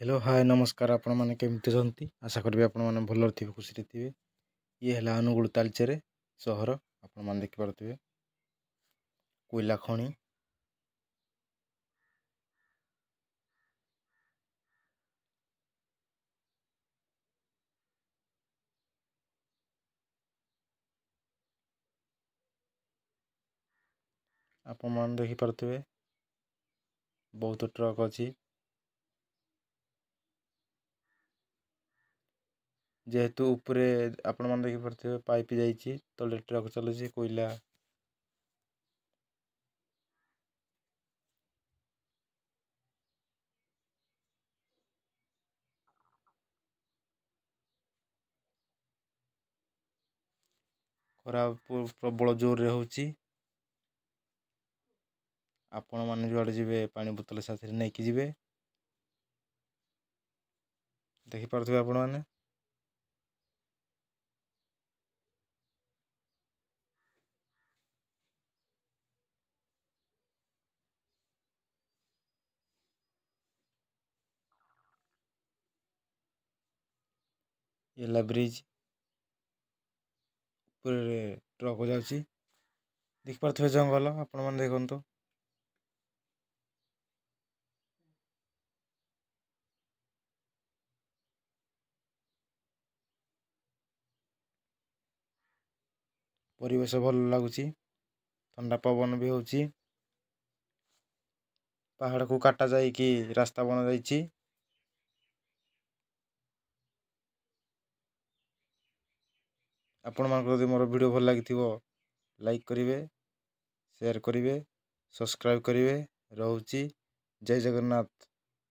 Hello, ହାଏ, ନମସ୍କାର। ଆପଣମାନେ କେମିତି ଅଛନ୍ତି? ଆଶା କରିବି ଆପଣମାନେ ଭଲରେ ଥିବେ, ଖୁସିରେ ଥିବେ। ଇଏ ହେଲା ଅନୁଗୁଳ ତାଲଚେର ସହର। ଆପଣମାନେ ଦେଖିପାରୁଥିବେ କୋଇଲା ଖଣି। ଆପଣମାନେ ଦେଖିପାରୁଥିବେ ବହୁତ ଟ୍ରକ୍ ଅଛି। ଯେହେତୁ ଉପରେ ଆପଣମାନେ ଦେଖିପାରୁଥିବେ ପାଇପ୍ ଯାଇଛି, ତଳେ ଟ୍ରକ୍ ଚାଲୁଛି କୋଇଲା। ଖରା ପ୍ରବଳ ଜୋରରେ ହେଉଛି। ଆପଣମାନେ ଯୁଆଡ଼େ ଯିବେ, ପାଣି ବୋତଲ ସାଥିରେ ନେଇକି ଯିବେ। ଦେଖିପାରୁଥିବେ ଆପଣମାନେ, ହେଲା ବ୍ରିଜ୍ ଉପରେ ଟ୍ରକ୍ ଯାଉଛି। ଦେଖିପାରୁଥିବେ ଜଙ୍ଗଲ, ଆପଣମାନେ ଦେଖନ୍ତୁ। ପରିବେଶ ଭଲ ଲାଗୁଛି, ଥଣ୍ଡା ପବନ ବି ହେଉଛି। ପାହାଡ଼କୁ କାଟା ଯାଇକି ରାସ୍ତା ବନାଯାଇଛି। ଆପଣମାନଙ୍କୁ ଯଦି ମୋର ଭିଡ଼ିଓ ଭଲ ଲାଗିଥିବ, ଲାଇକ୍ କରିବେ, ସେୟାର କରିବେ, ସବସ୍କ୍ରାଇବ୍ କରିବେ। ରହୁଛି, ଜୟ ଜଗନ୍ନାଥ।